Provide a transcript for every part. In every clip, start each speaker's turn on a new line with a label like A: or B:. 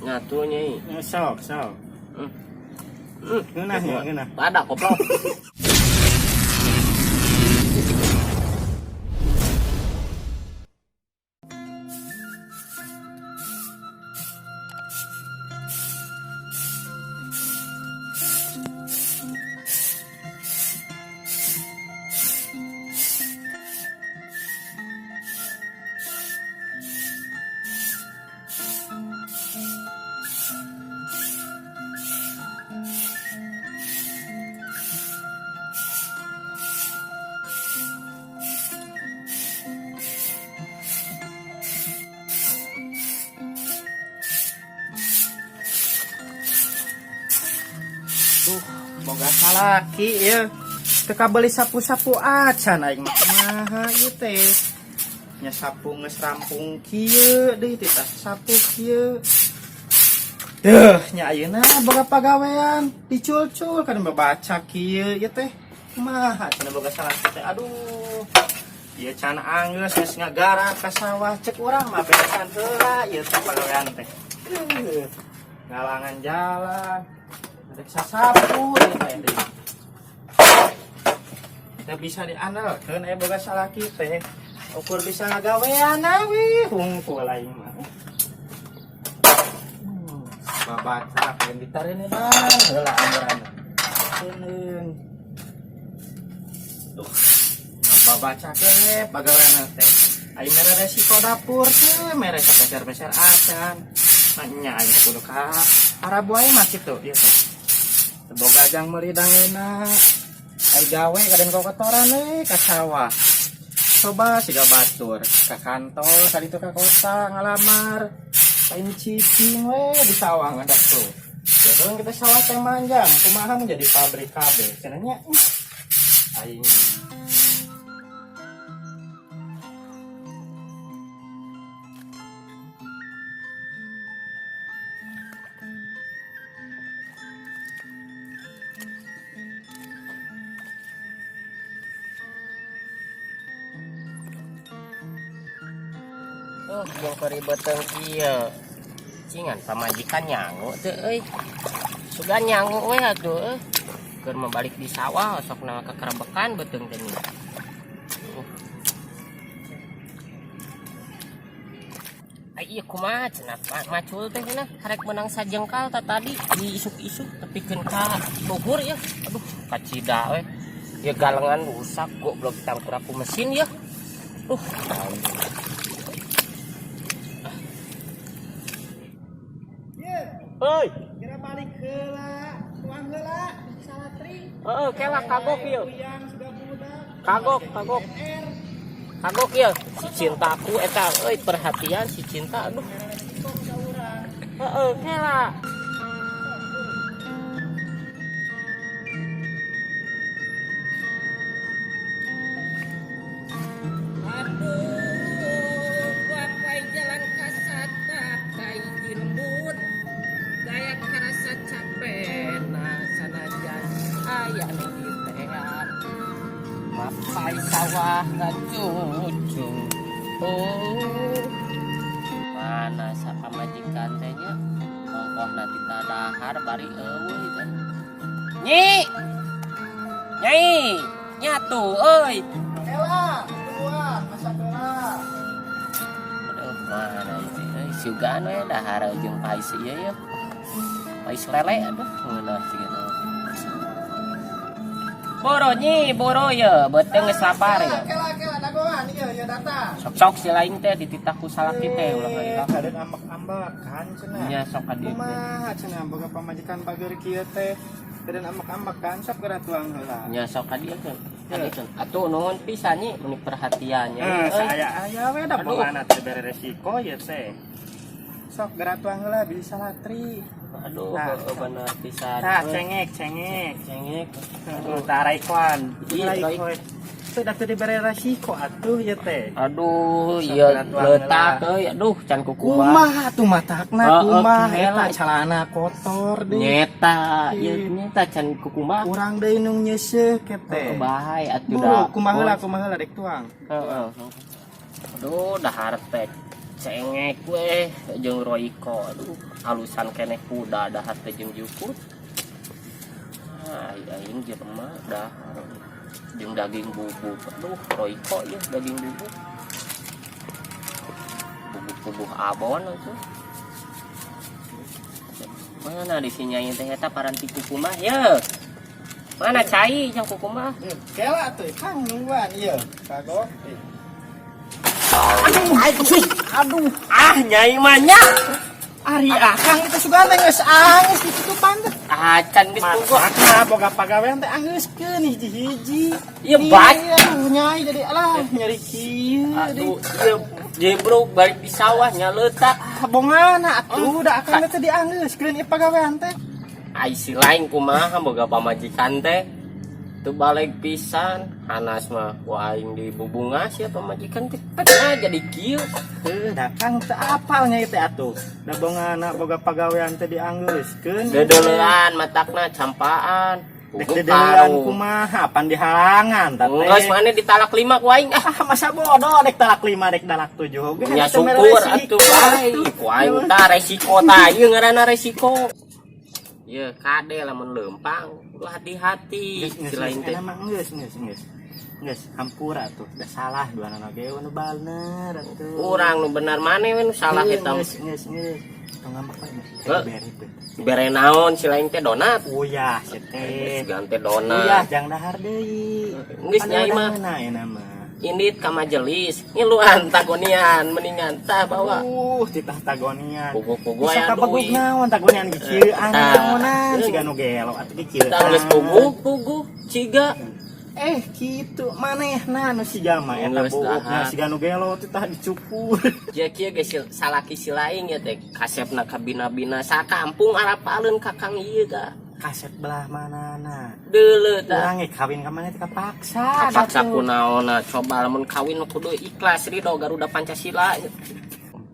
A: Nyatu nyai.
B: Sok, sok. Ngeunah nya, ngeunah.
A: Badak goblok.
B: Duh, boga salaki ya. Teu kabeuli sapu-sapu acan aing mah kumaha ieu teh. Nya sapu geus rampung kieu deui teh tah sapu kieu. Duh, nya ayeuna boga pagawean diculcul kan babaca kieu ieu teh. Kumaha cenah boga salaki teh. Aduh. Ieu can anggeus geus ngagarap ka sawah cek urang mah beresan heula ieu teh pagawean teh. Ngalangan jalan. Rek sasapu ieu teh deui. Teu bisa diandalkeun aya boga salaki teh. Ukur bisa ngagawean we hungkul aing mah. Babaca kain ditareuneunan heula amburan. Teuneun. Duh. Babaca keneh pagawean teh. Aing mere resiko dapur teh mere sapeser-peser acan. Nya aing teh kudu ka Arab wae mah kitu ieu teh. Teu boga jang meuli dangeuna. Ai gawe kaden kokotoran we ka sawah. Coba siga batur ka kantor kaditu ka kota ngalamar. Lain cicing we di sawah ngadak tuh. Jeuh kita sawah teh manjang kumaha mun jadi pabrik kabeh cenah nya. Aing
A: Oh, jeung keribeteng kieu. Cingan pamajikan nyangu teu euy. Sugan nyangu we atuh euy. Keur mabalik di sawah sok na kekerebekan beuteung teh nih. Ai ieu kumaha cenah macul teh cenah karek meunang sajengkal ta tadi diisuk-isuk tepikeun ka luhur ya. Aduh, kacida we. Ya galengan rusak goblok tangkur aku mesin ya. Hoi,
B: kira balik heula, tuang heula, salatri.
A: Heeh, kela kagok ieu.
B: Kagok,
A: Kagok, kagok. Kagok ieu. Si cintaku eta euy perhatian si cinta aduh. Heeh, kela. Aduh, bapai jalan kasata kai lembut. Gaya karasa capek nah sanajan aya nu ditean. Mapai sawah ngacucu. Oh. Mana sapamajikan teh nya? Ongkoh nanti tadahar bari eueuh teh. Nyi. Nyai, nyatu euy.
B: Ela, dua, masak heula.
A: Aduh, mana itu euy, sugan we dahar jeung pais ieu ya. Pais lele aduh ngeunah kitu. Boro nyi, boro ye, beuteung geus lapar ya.
B: Kela, kela dagoan ieu ieu data.
A: Sok-sok si lain teh dititah ku salaki teh ulah ngalilak.
B: Kaden ambek-ambekan cenah.
A: Nya sok ka dieu teh.
B: Kumaha cenah boga pamajikan bager kieu teh. Kaden ambek-ambekan sok geura tuang heula.
A: Nya sok ka dieu teh. Ka dieu teh. Atuh nuhun pisan nyi meuni perhatiannya.
B: Eh, saya aya we da bogana teh bere resiko ieu teh. Sok geura tuang heula bisa latri.
A: Aduh, bener pisan.
B: Tah, cengek, cengek.
A: Cengek.
B: Aduh, tah raikoan.
A: Iya,
B: Raikoan. Teu da teu dibere resiko atuh ieu teh.
A: Aduh, ieu letak euy. Aduh, can kukumaha.
B: Kumaha atuh matakna kumaha eta calana kotor deui.
A: Nyeta, ieu nyeta can kukumaha.
B: Urang deui nu nyeuseuh ke teh.
A: Bae atuh da.
B: Kumaha heula, kumaha heula dek tuang.
A: Heeh. Aduh, dahar teh. Cengek we jeung Royco. Aduh, alusan keneh kuda dahar teh jeung jukut. Ah, aing jelema dahar jeung daging bubuk. Aduh, Royco ya daging bubuk. Bubuk-bubuk abon atuh. Mana di sini nyai teh eta paranti kukumah ya? Mana cai jang kukumah?
B: Kela tuh, Kang, nungguan ieu. Kagok.
A: Aduh, aduh, aduh. Ah, nyai mah nya.
B: Ari akang itu sugan teh geus anggeus ditutupan teh.
A: Acan geus puguh.
B: Maka boga pagawean teh anggeuskeun hiji-hiji.
A: Ieu baik.
B: Aduh, nyai jadi alah nyeri kieu.
A: Aduh, ieu jebrok balik di sawah nya leutak.
B: Kabongana atuh da akang teh dianggeuskeun ieu pagawean teh.
A: Ai si lain kumaha boga pamajikan teh. Teu balik pisan, hanas mah ku aing dibubunga sia pamajikan teh. Pek ah jadi kieu.
B: Heuh, da kang teu apal nyai teh atuh. Da bongana boga pagawean teh dianggeuskeun.
A: Dedeulean matakna campaan.
B: Dek
A: Puguh
B: dedeulean
A: karung.
B: Kumaha pan dihalangan ta teh.
A: Geus maneh ditalak lima ku aing ah.
B: Ah, masa bodoh dek talak lima dek talak tujuh oge.
A: Nya
B: Eta mere
A: syukur
B: resiko
A: atuh bae. Ku aing tah resiko tah ieu ngaranna resiko. Ye kade lamun leumpang, kudu hati-hati.
B: Geus geus
A: Si lain
B: geus
A: teh.
B: Enak mah geus geus geus. Geus hampura tuh, da salah dua anak ge nu bener atuh.
A: Urang nu bener maneh we nu salah eta.
B: Geus geus geus. Tong ngambek we.
A: Heuh.
B: Bere teh.
A: Bere naon si lain teh donat?
B: Uyah si teh.
A: Sugan teh
B: Uyah
A: donat.
B: jang dahar deui.
A: Geus nyai mah.
B: Nah, enak mah.
A: Indit ka majelis, ngiluan tagonian mendingan tah bawa.
B: Titah tagonian.
A: Puguh-puguh
B: Bisa
A: aya
B: kabegug
A: duit.
B: Naon tagonian kieuan
A: Tah.
B: naonan siga nu gelo atuh kieuan.
A: Tah geus puguh-puguh ciga.
B: Eh, kitu manehna nu siga mah eta
A: Geus
B: buukna
A: dahar.
B: Siga nu gelo titah dicukur.
A: Ya kieu geus salaki si lain ya teh kasepna ka bina-bina sakampung arapaleun ka kang ieu tah.
B: Kaset belah manana?
A: Deuleu tah.
B: Urang ge kawin ka maneh teh kapaksa.
A: Kapaksa
B: Datuh.
A: Kunaonna coba lamun kawin kudu ikhlas ridho Garuda Pancasila.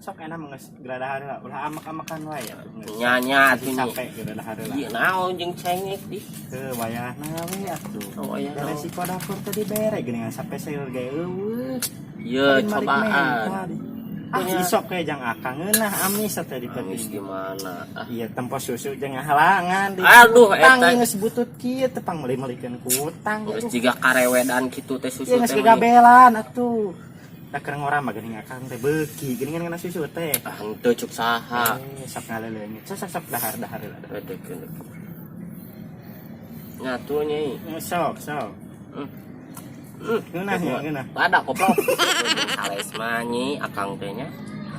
B: Sok enak mah geus geura heula, ulah amak-amakan wae atuh geus.
A: Nyanya atuh nya.
B: Capek geura heula.
A: Ieu naon jeung cengek di.
B: Heuh, wayahna we atuh.
A: Oh, wayahna.
B: Da resiko dapur teh dibere geuningan sampai sayur ge eueuh.
A: Ieu
B: Balik
A: cobaan.
B: menta di. Ah,
A: Punya-
B: isok we jang akang ngeunah amis teh di
A: Amis
B: penting.
A: gimana? Ah.
B: Iya, tempo susu jeung halangan di.
A: Aduh,
B: Utang
A: eta.
B: geus butut kieu teh pang meuli-meulikeun ku utang.
A: Geus jiga karewedan kitu teh susu
B: Iya geus
A: teh.
B: gegabelan atuh. Da keur ngora mah geuning akang teh beuki geuningan ngana susu teh.
A: Ah, henteu cuk saha.
B: Eh, sok ngaleuleungit. Sok sok sok dahar-dahar heula.
A: Redekeun. Nyatu nyai.
B: Eh, sok sok. Ngeunah nya, ngeunah.
A: Ada koplok. Sales mah nyi akang teh nya.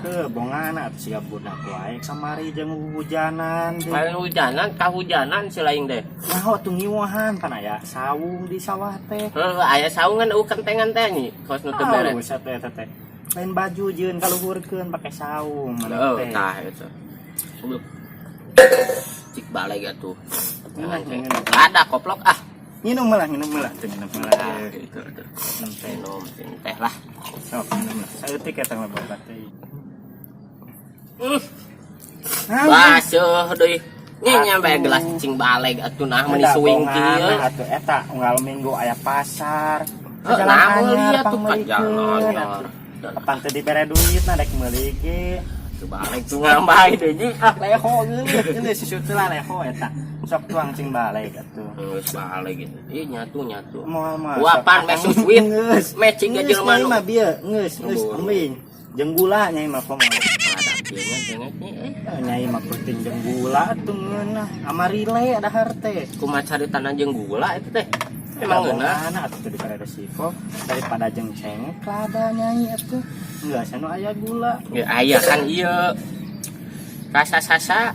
B: Heuh, bongana atuh siga budak wae kamari jeung hujanan deui.
A: Lain hujanan, kahujanan si lain deh.
B: Nah, atuh ngiwahan pan aya saung di sawah teh.
A: Heuh, aya saungan eueuh kentengan teh nyi, kos nu teu beres.
B: Alus teh eta teh. Lain baju jeung kaluhurkeun pake saung mana
A: Heuh,
B: teh.
A: Tah eta. Goblok. Cik balik atuh.
B: Ngeunah, ngeunah.
A: Ada koplok ah.
B: Nginum lah, nginum lah, tuh nginum lah.
A: Ah, gitu tuh.
B: Minum teh.
A: Minum teh lah.
B: Sok minum lah. Saeutik eta mah bapak teh.
A: Hmm. Baseuh deui. Nya nya bae gelas cing baleg atuh nah meuni suing kieu.
B: Atuh eta unggal minggu aya pasar.
A: Heuh,
B: Jalan
A: nah meuli
B: anyar,
A: atuh ka jalan
B: pangmeulikeun,
A: anyar.
B: atuh. Kapan teu dibere duit na dek meuli ge.
A: Tuh balik tuh ngambay deui nyi.
B: Ah, leho geus, geus susu teh lah leho eta. Sok tuang cing balik atuh.
A: Geus balik gitu. Ih nyatu nyatu.
B: Moal mah.
A: Wapan
B: sok
A: meh
B: akang
A: susuit.
B: Geus.
A: Meh cing
B: Geus,
A: jelema
B: nyai
A: nu.
B: mah bieu, geus, geus
A: Buru.
B: embing. Jeung gula nyai mah komo.
A: Ada kieu nya cengek nya eh.
B: Eh, nyai mah penting jeung gula atuh ngeunah. Amarile dahar teh.
A: Kumaha caritana jeung gula itu teh? Emang ngeunah.
B: Mana atuh teu dibere resiko daripada jeung cengek lada nyai atuh. Enggak sanu aya gula.
A: Ya aya kan ieu. Rasa sasa.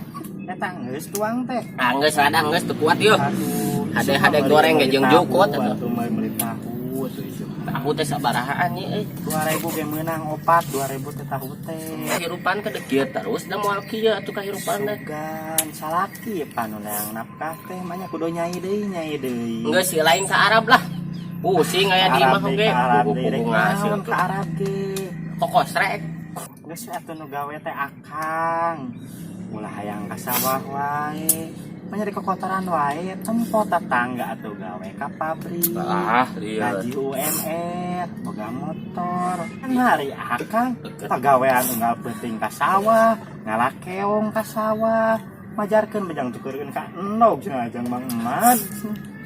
B: Eta geus tuang teh.
A: Ah geus lada geus teu kuat yeuh.
B: Aduh,
A: Hade-hade goreng ge jeung jukut atuh.
B: atuh. Meuli tahu atuh isuk.
A: Tahu teh sabarahaan nya euy.
B: 2000 ge meunang opat, 2000 teh tahu teh.
A: Kahirupan ke kieu terus da moal kieu atuh kahirupan teh.
B: Sugan salaki panu yang nafkah teh mah nya kudu nyai deui nyai deui.
A: Geus si lain ka Arab lah. Pusing aya di imah oge.
B: Ka Arab deui, rek
A: Puguh-puguh ngasil
B: naon
A: tuh.
B: ka Arab ge.
A: Kokos rek.
B: Geus atuh nu gawe teh akang. Ulah hayang ka sawah wae. Nyari kekotoran wae, tempo tetangga atuh gawe ka pabrik.
A: Ah, iya.
B: Gaji UMR, boga motor. Kan hari akang pagawean unggal peuting ka sawah, ngala keong ka sawah. Majarkeun bejang tukeurkeun ka endog cenah jang Mang Emad.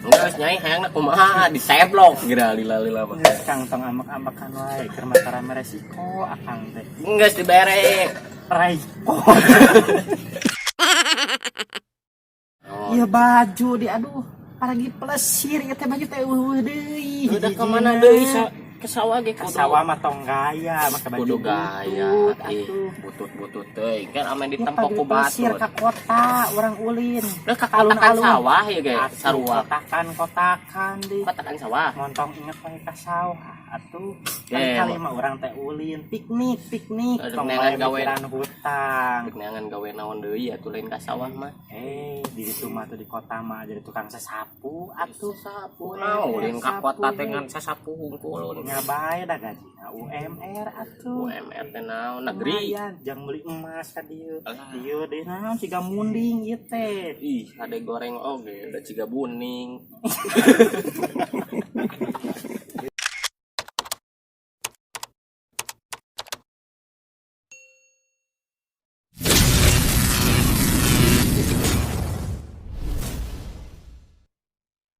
A: Geus, Nyai, hayangna kumaha diseblok geura lila-lila mah.
B: Geus, Kang, tong ambek-ambekan wae, keur matara resiko akang teh.
A: Geus dibere.
B: Resiko.
A: Oh.
B: Iya, baju di, aduh, lagi plesir ieu teh, baju teh eueuh deui.
A: Udah kemana deui ke sawah ge
B: Ka
A: kudu.
B: sawah mah tong gaya, make baju
A: Kudu gaya.
B: Butut
A: Ih,
B: atuh.
A: Butut-butut teuing kan ame
B: Ya,
A: ditempo
B: pagi
A: ku
B: plesir
A: batur.
B: ka kota urang ulin.
A: Lah, ka kotakan sawah ya ge
B: Atuh,
A: sarua.
B: Kotakan-kotakan di.
A: Kotakan sawah.
B: Montong inget wae ka sawah atuh.
A: Eh,
B: Kali mah urang teh ulin piknik piknik,
A: Aduh,
B: tong
A: neangan
B: wae
A: gawe.
B: mikiran hutang.
A: Rek neangan gawe naon deui atuh lain ka sawah mah?
B: Eh, di ditu mah tuh, di kota mah jadi tukang sesapu atuh.
A: Sapu naon ulin ka kota teh ngan sasapu hungkul?
B: Nya bae da gajina UMR atuh.
A: UMR teh naon, negeri?
B: Lumayan, jang beli emas ka dieu.
A: Alah.
B: Dieu deui naon, siga munding ieu teh.
A: Ih, ada goreng oge, udah ciga buning.